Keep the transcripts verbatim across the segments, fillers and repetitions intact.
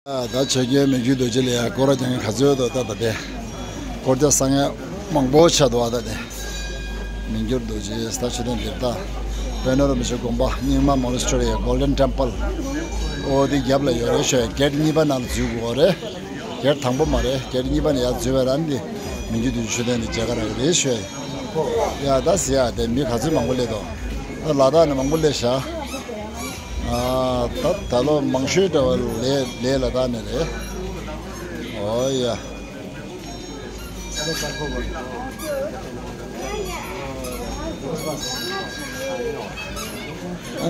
ད་ཆོས་རྒྱལ་མི་འགྱུར་རྡོ་རྗེ་ལ་ཡ་སྐོར་ར་རྒྱག་མཁན་ག་ཚོད་འདུག་ད་ད་དེ། སྐོར་རྒྱག་ས་མཁན་མང་པོ་ཆགས་འདུག་ཨ་ད་དེ། མི་འགྱུར་རྡོ་རྗེ་ད་མཆོད་རྟེན་འདིར་ད། པེ་ནོ་ར་མི་ཆོས་དགོན་པ་རྙིང་མ་མོ་ནེ་སི་ཊི་རི་ཡ་གོལ་ཌེན་ཊེམ་པལ། ཨོ་དེ་རྒྱབ་ལ་ཡོད་རེད་ཤོད། གེ་ཊི་གཉིས་པ་ནང་ལ་འཛུལ་དགོས་རེད། གེ་ཊི་དང་པོ་མ་རེད། གེ་ཊི་གཉིས་པ་ནས་ཡར་འཛུལ་བའི་ར་འདི། མི་འགྱུར་རྡོ་རྗེ་མཆོད་རྟེན་འདི་མཇལ་ཁ་རག་གི་རེད་ཤོད། ཡ་ད་ཟེར་ཡ་དེ་མི་ག་ཚོད་མང་པོ་སླེབས་འདུག་ད་ལ་དྭགས་ནས་མང་པོ་སླེབས་ཤག་ཨ་ད་ད་ལོ་མང་ཤོས་འདྲ་བ་ལས་ལས་ལ་དྭགས་ནས་རེད། ཨོ་ཡ། ཨ་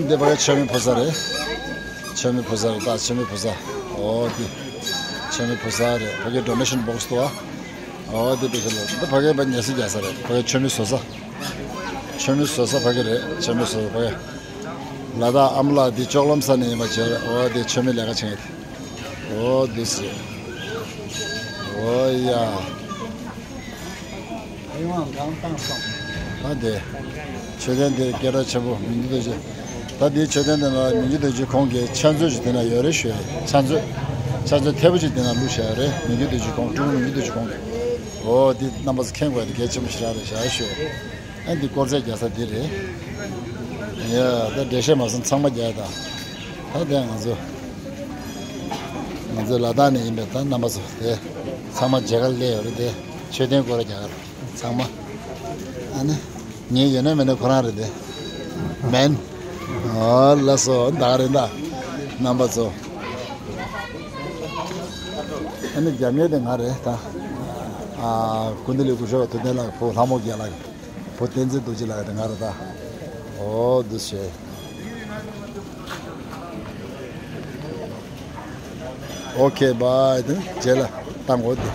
འདི་ཕ་གི་མཆོད་མེ་ཕུལ་ས་རེད། མཆོད་མེ་ཕུལ་ས་རེད་ད་མཆོད་མེ་ཕུལ་ས། ཨོ་འདི། མཆོད་མེ་ཕུལ་ས་རེད། ཕ་གི་ཌོ་ནེ་ཤན་བོག་སི་འདུག་ཨ། ཨོ་འདི་ཕ་གི་ལ་འདི་ཕ་གི་པ་ཉལ་ས་རྒྱག་ས་རེད། ཕ་གི་མཆོད་མེ་བཟོ་ས། མཆོད་མེ་བཟོ་ས་ཕ་གི་རེད། མཆོད་མེ་བཟོ་ས་ཕ་གི། ལ་དྭགས་ཨ་མ་ལགས་འདི་ལྕོག་ལམ་ས་ནས་ཡིན་པ་བྱས། ཨོ་འདི་མཆོད་མེ་ལས་ཀ་བྱེད་མཁན་དེ། ཨོ་འདི་ཟེར། ཨོ་ཡ། ད་དེ། མཆོད་རྟེན་འདིར་སྐད་གྲགས་ཆེན་པོ་མི་འགྱུར་རྡོ་རྗེ། ད་འདིའི་མཆོད་རྟེན་འདི་ན་མི་འགྱུར་རྡོ་རྗེ་ཁོང་གི་ཕྱག་མཛོད་ཅིག་འདི་ན་ཡོད་རེད་ཤོད། ཕྱག་མཛོད། ཕྱག་མཛོད་ཐེར་པོ་ཅིག་འདི་ན་བླུགས་བཞག་ཡོད་རེད། མི་འགྱུར་རྡོ་རྗེ་ཁོང་སྤྲུལ་སྐུ་མི་འགྱུར་རྡོ་རྗེ་ཁོང་གི། ཨོ་འདི་རྣམ་པ་ཚོ་མཁྱེན་དགོས་ཡ་དེ་གལ་ཆེན་པོ་ཞེ་དྲག་རེད་ཤག་ཤོད། ཨ་འདི་སྐོར་རྩེད་རྒྱག་ས་འདི་རེད། ཡ་ད་འགྲེལ་བཤད་མ་སོང་ཚང་མ་རྒྱག་ཡ་ད། ད་དེ་ང་ཚོ། ང་ཚོ་ལ་དྭགས་ནས་ཡིན་པའི་ད་རྣམ་པ་ཚོ་དེ། ཚང་མ་མཇལ་ཁ་སླེབས་ཡོད་རེད་དེ། མཆོད་རྟེན་སྐོར་ར་རྒྱག་ག་རེད་ཚང་མ། ཨ་ནི། ངའི་ཡོད་ན་མེད་ན་ཁོ་རང་རེད་དེ། མེན། ཨོ་ལགས་སོ་ད་ག་རེད་ད། རྣམ་པ་ཚོ། ཨ་ནི་རྒྱབ་གཉེར་དེ་ང་རེད་ད། ཨ་ཀུན་བདེ་ལི་སྐུ་ཞབས་ཐུབ་བསྟན་ལགས། བུ་ལྷ་མོ་རྒྱལ་ལགས། བུ་བསྟན་འཛིན་རྡོ་རྗེ་ལགས་དེ་ང་རེད་ད། ཨོ་འདུག་སེ། ཨོ་ཁེ་བྷའི། དེ་རྗེས་ལ་བཏང་དགོས་དེ།